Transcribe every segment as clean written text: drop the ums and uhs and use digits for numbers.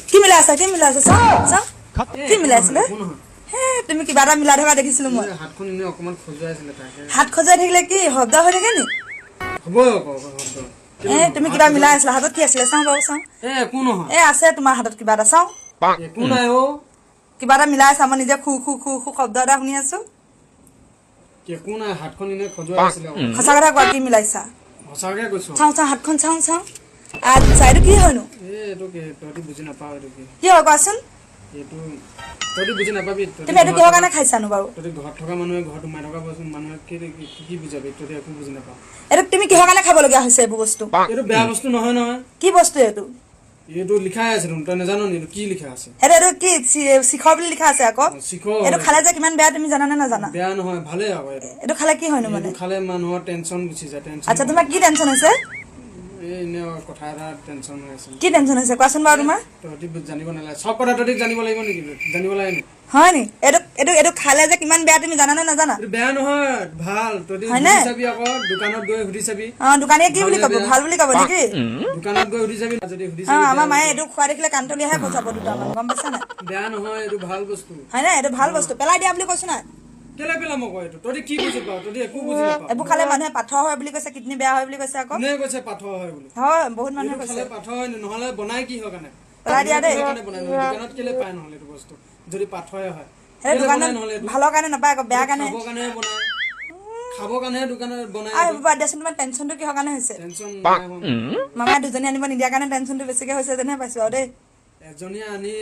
কি মিলাই আছা? কি মিলাই আছা? চাওঁ চাওঁ, কি মিলাইছিলে? একো নহয়। হে, তুমি কিবা এটা মিলাই থকা দেখিছিলো মই। এই হাতখন এনেই অকণমান খজুৱাই আছিলে তাকে। হাত খজুৱাই থাকিলে কি শব্দ হৈ থাকে নি? হ'ব আকৌ শব্দ। এ, তুমি কিবা মিলাই আছিলা। হাতত কি আছিলে? চাওঁ বাৰু, চাওঁ। এ, একো নহয়। এ, আছে তোমাৰ হাতত কিবা এটা, চাওঁ। একো নাই অ'। কিবা এটা মিলাই আছা, মই নিজে খু খু খু খু শব্দ এটা শুনি আছো। একো নাই, হাতখন এনেই খজুৱাই আছিলে অকণমান। সঁচা কথা কোৱা, কি মিলাইছা? সঁচাকে কৈছো। চাওঁ চাওঁ, হাতখন চাওঁ চাওঁ। আচ্ছা, এইটো কি হয়নো? এই এইটো কি, তহঁতি বুজি নাপাৱ এইটো কি। কি হয় কোৱাচোন? এইটো তহঁতি বুজি নাপাবি তহঁতি। তুমি এইটো কিহৰ কাৰণে খাইছানো বাৰু? তহঁতি ঘৰত থকা মানুহে, ঘৰত সোমাই থকা বস্তু মানুহে কি কি কি বুজাবি? তহঁতি একো বুজি নাপাৱ। এইটো তুমি কিহৰ কাৰণে খাবলগীয়া হৈছে এইবোৰ বস্তু? এইটো বেয়া বস্তু নহয় নহয়। কি বস্তু এইটো? এইটো লিখাই আছে দেখোন, তই নাজান নি এইটো কি লিখা আছে? এইটো কি শিখৰ বুলি লিখা আছে আকৌ। শিখৰ। এইটো খালে যে কিমান বেয়া, তুমি জানা নে নাজানা? বেয়া নহয়, ভালেই আকৌ এইটো। এইটো খালে কি হয়নো মানে? এইটো খালে মানুহৰ টেনচন গুচি যায়, টেনচন। আচ্ছা, তোমাৰ কি টেনচন হৈছে? এই এনে কথা এটা টেনচন হৈ আছে। কি টেনচন হৈছে কোৱাচোন বাৰু তোমাৰ? তহঁতি জানিব নালাগে। চব কথা তহঁতি জানিব লাগিব নেকি? জানিব লাগে নেকি? হয় নি? এইটো খালে যে কিমান বেয়া, তুমি জানা নে নাজানা? এইটো বেয়া নহয়, ভাল। তহঁতি হয়নে? সুধি চাবি আকৌ, দোকানত গৈ সুধি চাবি। অ, দোকানীয়ে কি বুলি ক'ব? ভাল বুলি ক'ব নেকি? দোকানত গৈ সুধি চাবি, যদি সুধি অ। চাবি। আমাৰ মায়ে এইটো খোৱা দেখিলে কাণতলীয়াহে বজাব দুটামান, গম পাইছা নাই? বেয়া নহয়, এইটো ভাল বস্তু। হয়নে? এইটো ভাল বস্তু, পেলাই দিয়া বুলি কৈছো নাই? কেলে পেলাম আকৌ এইটো? তহঁতি কি বুজি পাৱ? তহঁতি একো বুজি নাপাৱ। এইবোৰ খালে মানুহে পাথৰ হয় বুলি কৈছে, কিডনী বেয়া হয় বুলি কৈছে আকৌ। কোনে কৈছে পাথৰ হয় বুলি? হয়, বহুত মানুহে এইটো কৈছে। খালে পাথৰ হয় নি? নহ'লে বনাই কি হয় কাৰণে? পেলাই দিয়া দেই। কিহৰ কাৰণে বনাই নহ'লে? দোকানত কেলে পায় নহ'লে এইটো বস্তু যদি পাথৰে হয়? সেই কেলে দোকানত বনাই নহ'লে এইটো? ভালৰ কাৰণে নাপায় আকৌ, বেয়া কাৰণে। খাবৰ কাৰণেহে বনাই, খাবৰ কাৰণেহে দোকানত বনাই। আৰু এইবোৰ বাদ দিয়াচোন, তোমাৰ টেনচনটো কিহৰ কাৰণে হৈছে? টেনচন নাই হোৱা। মামাই দুজনী আনিব নিদিয়াৰ কাৰণে টেনচনটো বেছিকে হৈছে যেনহে পাইছো আৰু দেই। এজনীয়ে আনি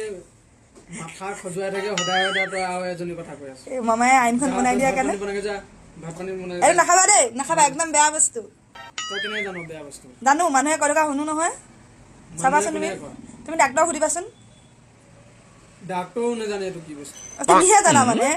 মাথা খজুৱাই থাকে সদায় সদায়, তই আৰু এজনী কথা কৈ আছ। এই মামাই আইনখন যা, বনাই তই দিয়াৰ ভাত কাৰণে। পানী বনাগে যা, ভাত পানী বনাই। এইটো নাখাবা দেই, নাখাবা, একদম বেয়া বস্তু। তই কেনেকে জান বেয়া বস্তু? জানো, মানুহে কৈ থকা শুনো নহয়। চাবাচোন তুমি। কোনে কয়? তুমি ডাক্তৰক সুধিবাচোন। ডাক্তৰো নাজানে এইটো কি বস্তু। অ, তুমিহে জানা মানে,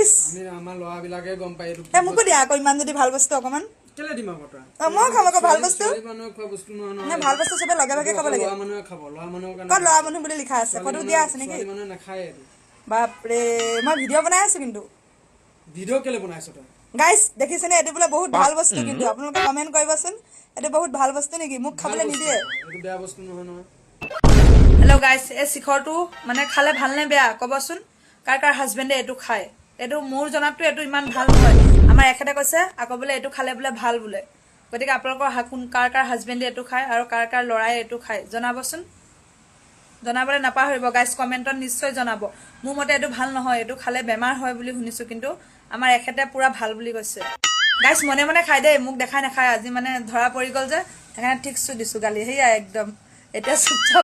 ইচ। আমি আমাৰ ল'ৰাবিলাকে গম পায় এইটো কি। এ, মোকো দিয়া আকৌ, ইমান যদি ভাল বস্তু অকমান। কেলে দিম আকৌ তই? অ, মই খাম আকৌ ভাল বস্তু। ছোৱালী মানুহে খোৱা বস্তু নহয় মানে নহয়। ভাল বস্তু চবে লগে ভাগে খাব লাগে। ল'ৰা মানুহে খাব, ল'ৰা মানুহৰ কাৰণে। ক'ত ল'ৰা মানুহ বুলি লিখা আছে? ছোৱালী ফটো মানুহে- দিয়া আছে নেকি? ছোৱালী মানুহে নাখায় এইটো। বাপৰে, মই ভিডিঅ' বনাই আছো কিন্তু। ভিডিঅ' কেলে বনাইছ তই? গাইছ, দেখিছেনে? এইটো বোলে বহুত ভাল বস্তু কিন্তু। আপোনালোকে কমেণ্ট কৰিবচোন, এইটো বহুত ভাল বস্তু নেকি? মোক খাবলৈ নিদিয়ে। এইটো বেয়া বস্তু নহয় নহয়। হেল্ল' গাইছ, এই শিখৰটো মানে খালে ভাল নে বেয়া ক'বচোন। কাৰ কাৰ হাজবেণ্ডে এইটো খায়? এইটো মোৰ জনাতটো এইটো ইমান ভাল নহয়। আমাৰ এখেতে কৈছে আকৌ বোলে এইটো খালে বোলে ভাল বোলে। গতিকে আপোনালোকৰ কোন কাৰ কাৰ হাজবেণ্ডে এইটো খায় আৰু কাৰ কাৰ ল'ৰাই এইটো খায়, জনাবচোন। জনাবলৈ নাপাহৰিব গাইছ, কমেণ্টত নিশ্চয় জনাব। মোৰ মতে এইটো ভাল নহয়, এইটো খালে বেমাৰ হয় বুলি শুনিছোঁ, কিন্তু আমাৰ এখেতে পূৰা ভাল বুলি কৈছে। গাইছ, মনে মনে খাই দেই, মোক দেখাই নাখায়। আজি মানে ধৰা পৰি গ'ল যে, সেইকাৰণে ঠিকছো দিছোঁ গালি। সেয়াই একদম এতিয়া চুপচাপ।